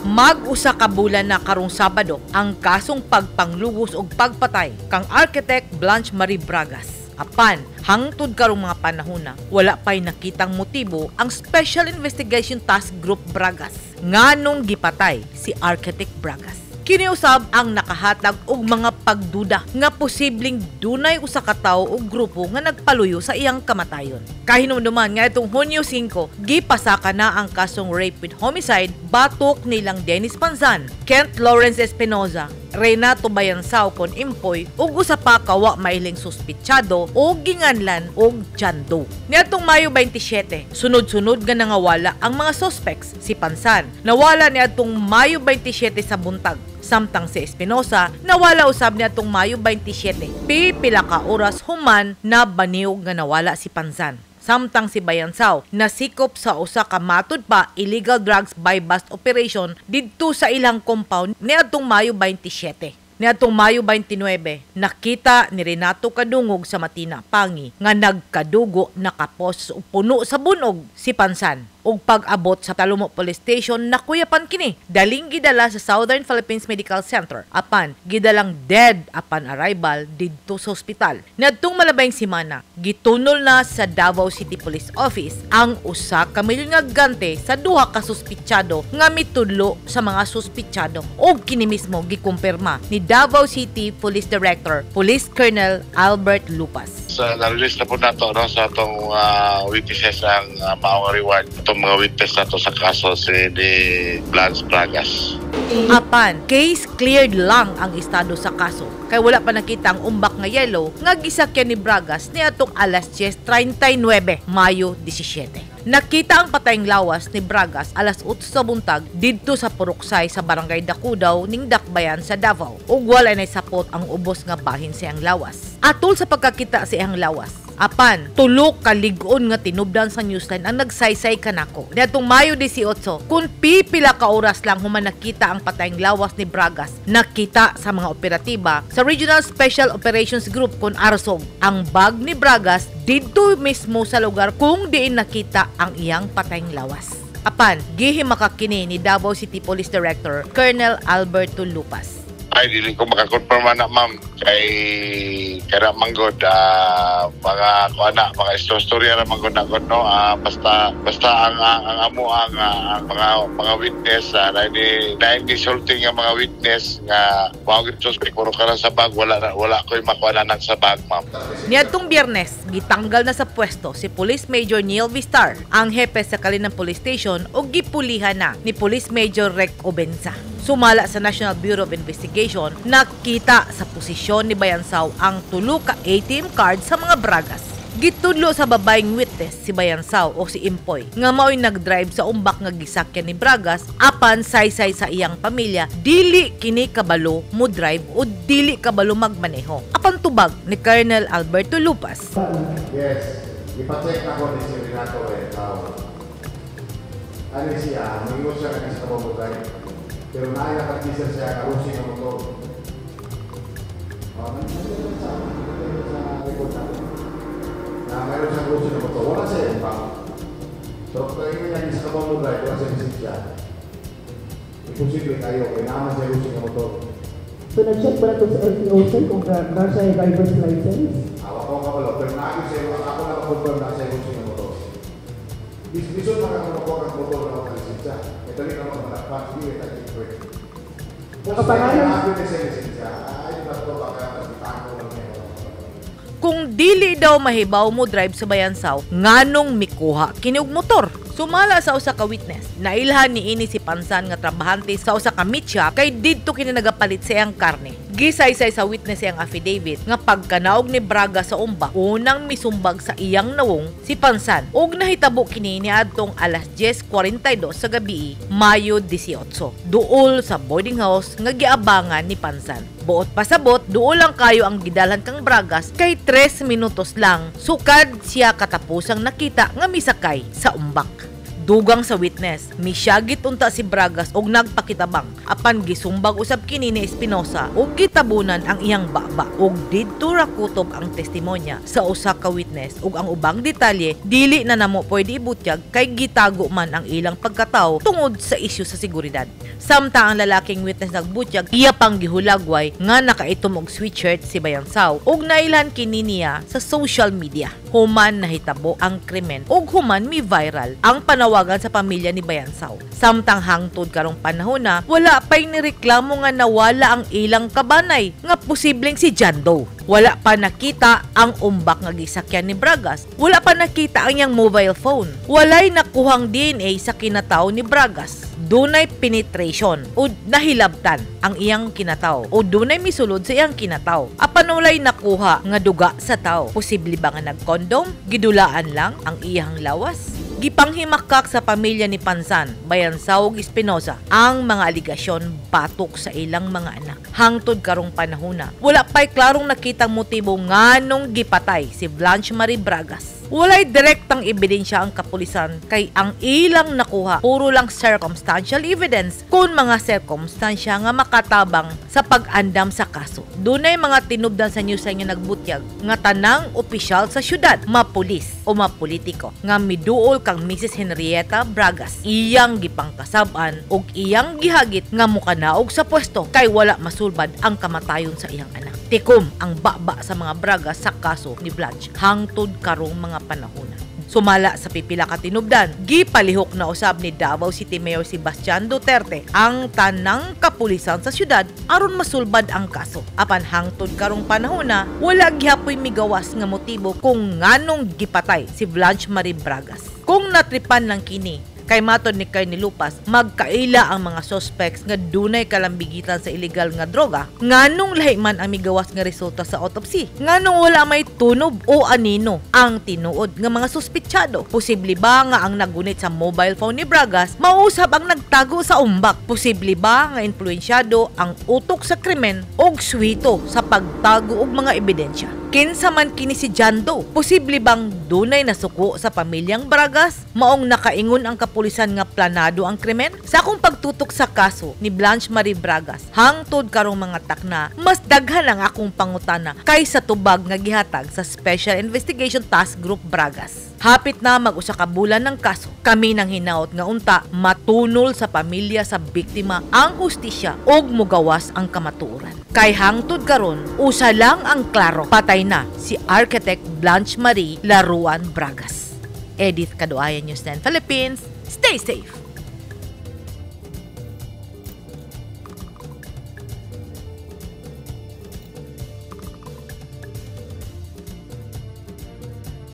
Mag-usa ka bulan na karong Sabado ang kasong pagpanglugos og pagpatay kang Architect Blanche Marie Bragas. Apan, hangtod karong mga panahona, wala pa'y nakitang motibo ang Special Investigation Task Group Bragas nganong gipatay si Architect Bragas. Kini usab ang nakahatag og mga pagduda nga posibleng dunay usa ka tawo o grupo nga nagpaluyo sa iyang kamatayon. Kahinumduman nga itong Hunyo 5, gipasaka na ang kasong rape with homicide batok nilang Dennis Panzan, Kent Lawrence Espinoza, Renato Bayansao kon Impoy ug usa pa ka wa mailing suspitsado o ginganlan og John Doe. Niadtong Mayo 27, sunod-sunod nga nangawala ang mga suspects. Si Pansan nawala niadtong Mayo 27 sa buntag, samtang si Espinosa nawala usab niadtong Mayo 27. Pipila ka oras human na baniog nga nawala si Pansan. Samtang si Bayansao nasikop sa usa ka matud pa illegal drugs buy bust operation didto sa ilang compound niadtong Mayo 27. Niadtong Mayo 29, nakita ni Renato Kadungog sa Matina Pangi nga nagkadugo, nakapos ug puno sa bunog si Pansan. Ug pag-abot sa Talomo Police Station, nakuyapan kini. Daling gidala sa Southern Philippines Medical Center. Apan, gidalang dead upon arrival didto sa ospital. Niadtong malabayng simana, gitunol na sa Davao City Police Office ang usa ka milyon nga gante sa duha ka suspitsado nga mitudlo sa mga suspitsado. Ug kini mismo gikumpirma ni Davao City Police Director, Police Colonel Albert Lupas. Sa na-release na po nato, no, sa atong witnesses ang maong reward itong mga witness nato sa kaso si ni Blanche Bragas. Apan, case cleared lang ang estado sa kaso kay wala pa nakita ang umbak nga yellow nga gisakyan ni Bragas niadtong alas 10:39, Mayo 17. Nakita ang patayng lawas ni Bragas alas 8 sa buntag didto sa Puruksay sa Barangay Dakudaw ning Dakbayan sa Davao. Ug wala nay sapot ang ubos nga bahin sa iyang lawas. Atol sa pagkakita sa iyang lawas. Apan, tulo ka lig-on nga tinubdan sa Newsline ang nagsaysay kanako. Niadtong Mayo 18, kung pipila ka oras lang human nakita ang patayng lawas ni Bragas, nakita sa mga operatiba sa Regional Special Operations Group kon ARSOG ang bag ni Bragas didto mismo sa lugar kung diin nakita ang iyang patayng lawas. Apan, gihimaka kini ni Davao City Police Director Colonel Alberto Lupas. Ay, dili ko makakonfirma na, ma'am, kay kara manggod mga kuan na mga istorya ra manggod na god, no, basta basta ang amo ang mga witness, na hindi sulting ang mga witness nga mao gid suspect, puro ka sa bag, wala na, wala koy makuha na sa bag, ma'am. Niadtong Biyernes, gitanggal na sa pwesto si Police Major Neil Vistar, ang hepe sa Kalinan Police Station, ug gipulihan na ni Police Major Rec Obenza. Sumala sa National Bureau of Investigation, nakita sa posisyon ni Bayansao ang tulo ka ATM card sa mga Bragas. Gitudlo sa babaeng witness si Bayansao o si Impoy nga mao'y nagdrive sa umbak nga gisakyan ni Bragas, apan saysay sa iyang pamilya dili kini kabalo mo drive o dili kabalo magmaneho. Apan tubag ni Colonel Alberto Lupas. Yes, ipa-check na ko ni si Renato Bayansao. Ano siya, mingon siya nga sa mo drive. Pero naay nakagisa siya karusi nga motor. Oh, nandiyan sa record natin na mayroon siyang rusi nga motor. Wala siya yung bang. So, kung ingon niya sa mo drive, wala siya lisensya. Imposible kayo, kaya naman siya rusi nga motor. So nag-check ba na ito sa LTO, sir, kung na siya driver's license? Awa ko kabalo, pero naagi siya, ako na-confirm na siya rusi nga motor. Bisod na kang makuha kang motor na wala lisensya. Ito rin naman malakpan, hindi kita check. Nakapangalan? Naagi na siya lisensya. Ay, ba ito, baka mas itago lang niya. Kung dili daw mahibaw mo drive sa Bayansao, nganong mikuha kini og motor? Sumala sa usa ka witness, nailhan ni ini si Pansan nga trabahante sa usa ka meat shop kay didto kini nagapalit sa iyang karne. Gisaysay sa witness iyang affidavit nga pagkanaog ni Braga sa umbak, unang misumbag sa iyang nawong si Pansan ug nahitabo kini niadtong alas 10:42 sa gabi, Mayo 18, duol sa boarding house nga giabangan ni Pansan. Buot pasabot, duol lang kayo ang gidalhan kang Bragas kay 3 minutos lang sukad siya katapusang nakita nga misakay sa umbak. Dugang sa witness, misyagit unta si Bragas og nagpakitabang apan gisumbag usab kini ni Espinosa ug gitabunan ang iyang baba, ug didto ra kutob ang testimonya sa usa ka witness, ug ang ubang detalye dili na namo pwede ibutyag kay gitago man ang ilang pagkatawo tungod sa isyu sa seguridad. Samtang ang lalaking witness nagbutyag, iya pang gihulagway nga nakaitom og sweatshirt si Bayansaw ug nailhan kini niya sa social media. Human nahitabo ang krimen ug human mi viral ang panawagan sa pamilya ni Bayansaw. Samtang hangtod karong panahon na, wala pa'y nireklamo nga nawala ang ilang kabanay nga posibleng si John Doe. Wala pa nakita ang umbak nga gisakyan ni Bragas. Wala pa nakita ang iyang mobile phone. Walay nakuhang DNA sa kinataw ni Bragas. Dunay penetration o nahilabtan ang iyang kinataw o dunay misulod sa iyang kinataw. Apan walay nakuha nga duga sa tao. Posible ba nga nagkondom? Gidulaan lang ang iyang lawas? Gipanghimakak sa pamilya ni Pansan, Bayansaw ug Espinosa ang mga aligasyon batok sa ilang mga anak. Hangtod karong panahona, wala pa'y klarong nakitang motibo nganong gipatay si Blanche Marie Bragas. Walay direktang ebidensya ang kapulisan kay ang ilang nakuha puro lang circumstantial evidence kung mga sirkumstansya nga makatabang sa pag-andam sa kaso. Dunay mga tinubdan sa news nga nagbutyag nga tanang opisyal sa syudad, mapulis o mapolitiko nga miduol kang Mrs. Henrietta Bragas, iyang gipangkasab-an og iyang gihagit nga mukanaog sa pwesto kay wala masulbad ang kamatayon sa iyang anak. Tikom ang baba sa mga Bragas sa kaso ni Blanche hangtod karong mga panahona. Sumala sa pipila ka tinubdan, gipalihok na usab ni Davao City Mayor Sebastian Duterte ang tanang kapulisan sa syudad aron masulbad ang kaso. Apan hangtod karong panahona, wala gihapoy migawas nga motibo kung nganong gipatay si Blanche Marie Bragas. Kung natripan lang kini, kay matod ni Kay Lupas, magkaila ang mga suspects nga dunay kalambigitan sa illegal nga droga, nganong lahi man ang migawas nga resulta sa autopsy, nganong wala may tunob o anino ang tinuod nga mga suspitsado. Posible ba nga ang nagunit sa mobile phone ni Bragas mausab ang nagtago sa umbak? Posible ba nga influensyado ang utok sa krimen og swito sa pagtago og mga ebidensya? Kinsa man kini si John Doe? Posible bang dunay nasuko sa pamilyang Bragas? Maong nakaingon ang kapulisan nga planado ang krimen? Sa akong pagtutok sa kaso ni Blanche Marie Bragas, hangtod karong mga takna, mas daghan ang akong pangutana kaysa tubag nga gihatag sa Special Investigation Task Group Bragas. Hapit na mag-usa ka bulan ng kaso, kami nang hinaot nga unta matunol sa pamilya sa biktima ang hustisya ug mugawas ang kamatuoran. Kay hangtod karon, usa lang ang klaro, patay na si Architect Blanche Marie Laruan Bragas. Edith Kaduayan, News 10 Philippines. Stay safe!